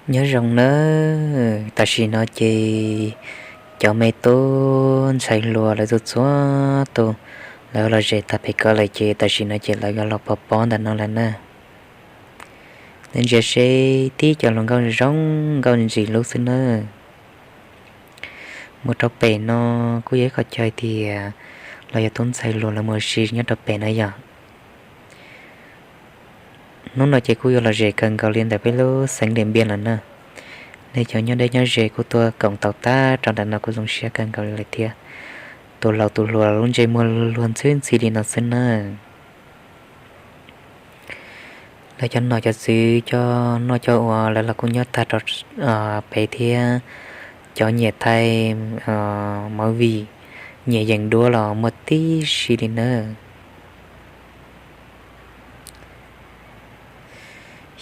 Nyob zoo nawb, tam sim no ces cov me tub ntxhais hluas lawv txhua txhua tus, lawv los zem tag pem ko lawm ces tam sim no ces lawv los pov pob ntawm no lawm na. Nej ntsia seb tib cov hluas nkauj zoo nkauj ntxim hlub xwb nawb. Mus rau pem no kuj yog ib qhov chaw tias los yog tub ntxhais hluas lawv mus ua si nyob rau pem no yom. Hnub no ces kuj yuav los zem kawg nkaus li ntawm peb lub xeev Diam Npiam lawm na. Nej cov nyob deb nyob ze kuj tuaj koom tau tag rau nram no kuj zoo siab kawg nkaus li lawm thiab. Tus laus tus hluas lub ntsej muag luag ntxhwb ntxhi li no xwb na. Lawv cov nom cov tswv coj noj coj ua lawv los kuj nyob tag rau pem thiab. Cov nyiam thaij movie, nyiam yees duab los muaj tib si li nawb.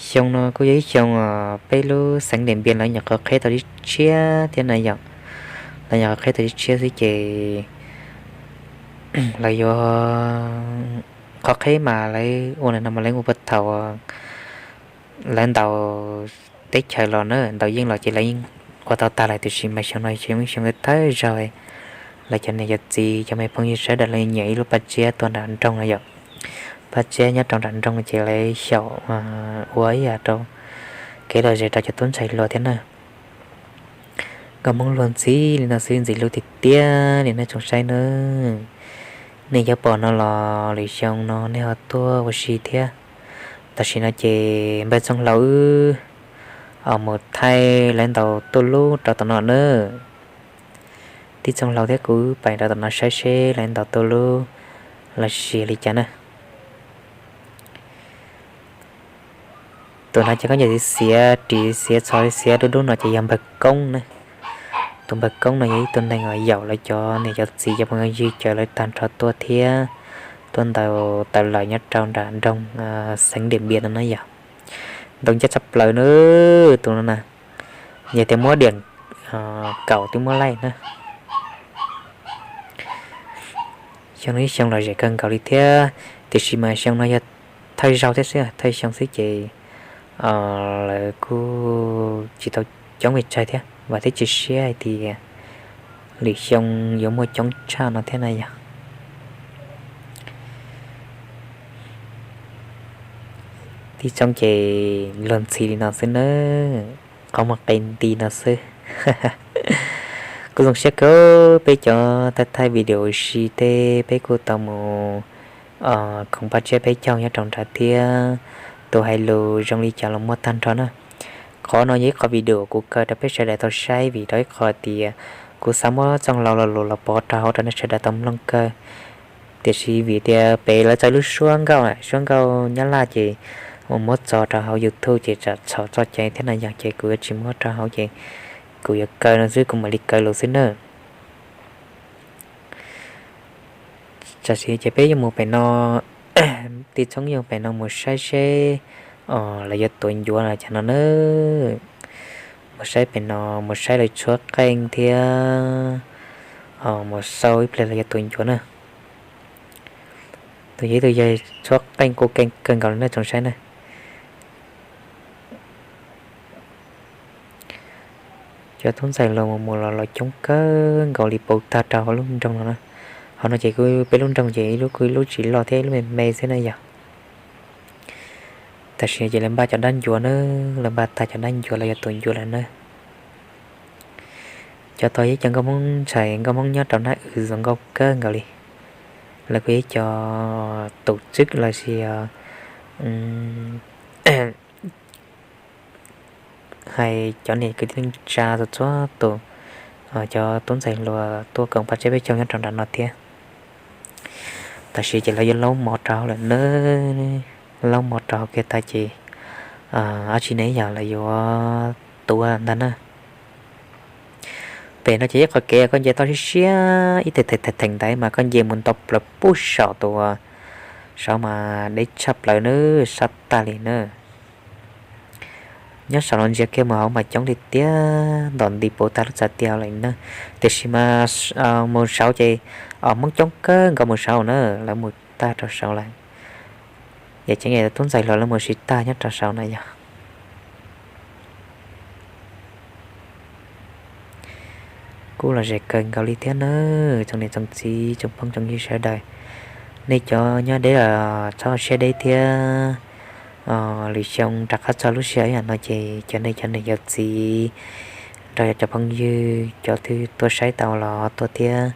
Xyoo no kuj yog ib xyoo peb lub xeev Diam Npiam lawv nyuam qhuav qheb tau ib tshiab thiab na yom. Lawv nyuam qhuav qheb tau ib tshiab xwb ces lawv yuav, qhov qheb mas lawv ua no mas lawv ua puag thaum lawv ntaus teb chaws los na, ntaus yeej los ces lawv yeej ua tau tag lawm, tiam sis mas xyoo no xyoo ib xyoo thawj zaug lawv cov niam cov txiv cov me phooj ywg sawv daws lawv nyiam ib lub paj tsiab tuaj nram nroog no yom. Paj tsiab nyob rau nram nroog ces lawv xyaum ua ib yam rau kev lom zem rau cov tub ntxhais hluas thiab na. Nkauj Hmoob luag ntxhi li no xwb ntxim hlub tiag tiag li nej tsoom saib nawb. Nej yuav pom no los lwm xyoo no nej ho tuaj ua si thiab. Tam sim no ces npawg Txooj Hlau wb mus thaij lawv ntaus tuj lub rau tom no nawb. Tij Txooj Hlau thiab kuv wb pais rau tom no saib seb lawv ntaus tuj lub los sis li cas na. Tus no ces koj ncaws xiav ris xiav txho xiav dub dub no ces yog npawg Koob na. Tus npawg Koob no yog ib tug neeg uas yaum lawv cov niam cov txiv cov phooj ywg cawm lawv tag nrho tuaj thiab, tuaj ntaus taws lawm nyob rau nram nroog xeev Diam Npiam no na yom. Ntoo ncaj tshaj plaws na, tus no na, yog tias muab diam kaum twb muab laij na. Xyoo no ib xyoo lom zem kawg nkaus li thiab, tiam sis mas xyoo no yog thawj zaug thiab xwb, thawj xyoo xwb ces lawv kuj tsis tau coob pes tsawg thiab, vam thiab cia siab hais tias lwm xyoo yuav muaj coob tshaj no thiab na yom. Tij Txooj ces luag ntxhi li no xwb nawb, qhov muag qe nti no xwb. Kuv zoo siab kawg peb cov thaij thaij video si teb peb kuj tau mus khoom paj tsiab peb caug nyob rau nrad thiab, tus hais lus zoo li cas los muaj tag nrho na. Qhov no yog ib qho video kuv kaw rau peb sawv daws tau saib vim rau ib qho tias kuv xav muab Txooj Hlau lo lus los pov rau hauv rau nej sawv daws tau mloog kawg. Tiam sis vim tias pem lawv txawj lub suab nkauj, suab nkauj Nyab Laj ces mus muab tso rau hauv YouTube ces tsam txhaum txoj cai thiab na yog ces kuv yuav tsis muab rau hauv ces kuv yuav kaw no xwb, kuv mam li kaw lus xwb nawb. Tam sim ces peb yuav mus pem no, Tij Txooj yuav pem no mus saib seb lawv yuav tuav ncuav los cas no na. Mus saib pem no, mus saib lawv tshuab qeej thiab mus xauj ib pliag lawv yuav tuav ncuav na. Tus yog ib tug yawg tshuab qeej quj qeej kawg nkaus li nej tsoom saib na. Cov tub ntxhais hluas mus mus los los coob kawg nkaus li pauv tag rau hauv lub nroog no na. Hauv no ces kuj peb lub nroog ces ib lub kuj ib lub tsis loj thiab ib lub me me xwb na yog. Tam sim no ces lawv npaj cov dab ncuav na, lawv npaj tag cov dab ncuav lawv yuav tuav ncuav lawm na. Cov tod yog cov nkauj Hmoob ntxhais nkauj Hmoob nyob rau Nab Wm zoo nkauj kawg nkaus li. Lawv kuj yog cov tus tswb los sis hais cov niam kwv tij neej tsa txhua txhua tus, cov tub ntxhais hluas tuaj koom paj tsiab peb caug nyob rau nram no thiab. Tam sim ces lawv yuav laub mov rau hauv lawm na, laub mov rau hauv kiag tag ces dab tsi ne yog lawv yuav tuav ntag na. Pem no ces ib qhov kev koj nce toj siab siab ib theem theem ntaiv mas koj nce mus nto plaws pub saum tus, saum mas deb tshaj plaws na, sab tag li na. Nyob saum no ntsia kiag mus hauv mas coob li tiag, ntom nti pauv tag lub txaj tiag lawm na. Tiam sis mas mus saud ces Hmoob coob kawg nkaus mus saud na, lawv mus tag rau saud lawm. Yam ceev yam tub ntxhais hluas lawv mus siv tag nyob rau saud na yog. Kuj los ze kawg nkaus li thiab nawb tsoom niam tsoom txiv tsoom phooj tsoom ywg sawv daws. Nej cov nyob deb los txhob siab deb thiab. Lwm xyoo rov qab txog lub sij hawm ib yam no ces cov nej cov niam cov txiv nrog cov phooj ywg cov twg tuaj saib tau los tuaj thiab.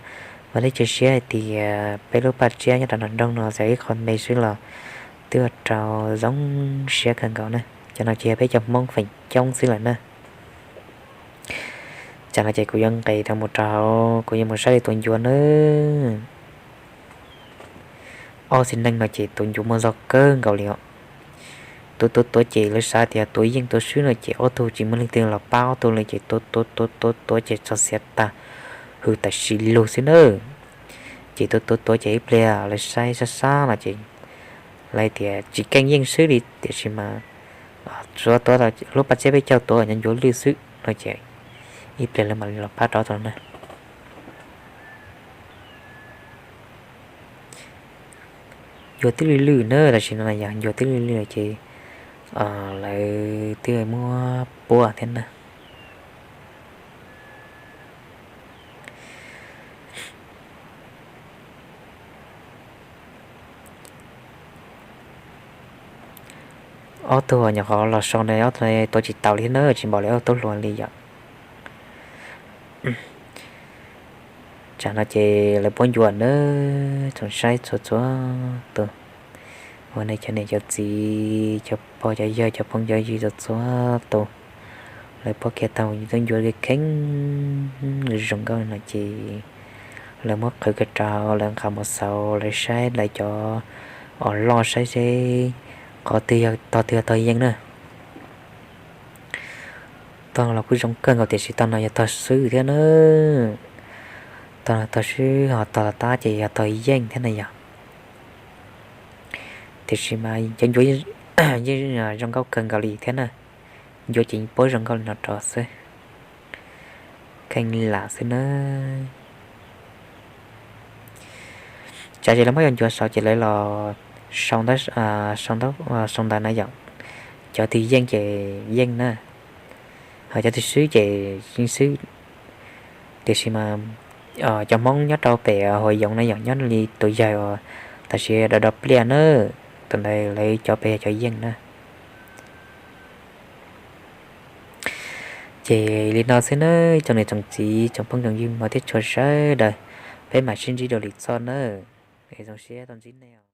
Vam thiab cia siab hais tias peb lub paj tsiab nyob rau nram nroog no txawm ib qho me xwb los twb ua rau zoo siab kawg nkaus na. Cov no ces yog peb cov Hmoob feem coob xwb lawm na. Tsam no ces kuv yuav nqes tau mus rau hauv, kuv yuav mus saib li tus ncuav nawb. Ob txiv neej no ces tus ncuav muaj zog kawg nkaus li os. Tuav tuav tuav ces lawv xav tias tuav yeej tuav swb no ces ob tug tsis muaj leej twg los pab ob tug li ces tuav tuav tuav tuav tuav ces txog xiav tag, hws tam sim lug xwb nawb. Ces tuav tuav tuav ces ib pliag lawv saib sab sab no ces lawv tias tsis keej yeej swb li tiam sis mas tsuav tuav lub paj tsiab peb caug tuav ncuav lwj xwb no ces ib pliag lawv mam li los pab rau tau na. Ncuav twb lwj lwj na, tam sim no yog ncuav twb lwj lwj ces lawv twb muab puab thiab na. Ob tug nyuam qhuav los sau na, ob tug tuav tsis tau li na, tsis npaum li ob tug hluas li yom. Tsam no ces lawv puab ncuav na, tsoom saib txhua txhua tus, ua nej cov niam cov txiv cov pog cov yawg cov phooj cov ywg txhua txhua tus, lawv puab kiag tau tus ncuav kheev zoo nkauj no ces lawv muab qhwv kiag rau lawv nqa mus xaus lawv saib lawv cov os loj saib seb qhov twg yog tog twg yog tog yeej na. Tog los kuj zoo kawg nkaus tiam sis tog no yog tog swb thiab na. Tog no tog swb ho tog tom qab ces yog tog yeej thiab na yog. Tiam sis mas cov ncuav yeej zoo nkauj kawg nkaus li thiab na. Ncuav ces puab zoo nkauj li no rau xwb, kheej lam xwb na. Tsam ces lawv muab cov ncuav xaus ces lawv los sau ntawv na yom. Cov twg yeej ces yeej na, ho cov twg swb ces yeej swb. Tiam sis mas cov Hmoob nyob rau pem Huas Yoov na yom, nyob li tus yawg uas tam sim do do pliaj na, tus ntawd lawv cov pem yog cov yeej na. Ces li no xwb nawb tsoom niam tsoom txiv tsoom phooj tsoom ywg hmov thiab tshua sawv daws, peb mam sib ntsib dua lwm zaj nawb. Es zoo siab tau ntsib nej.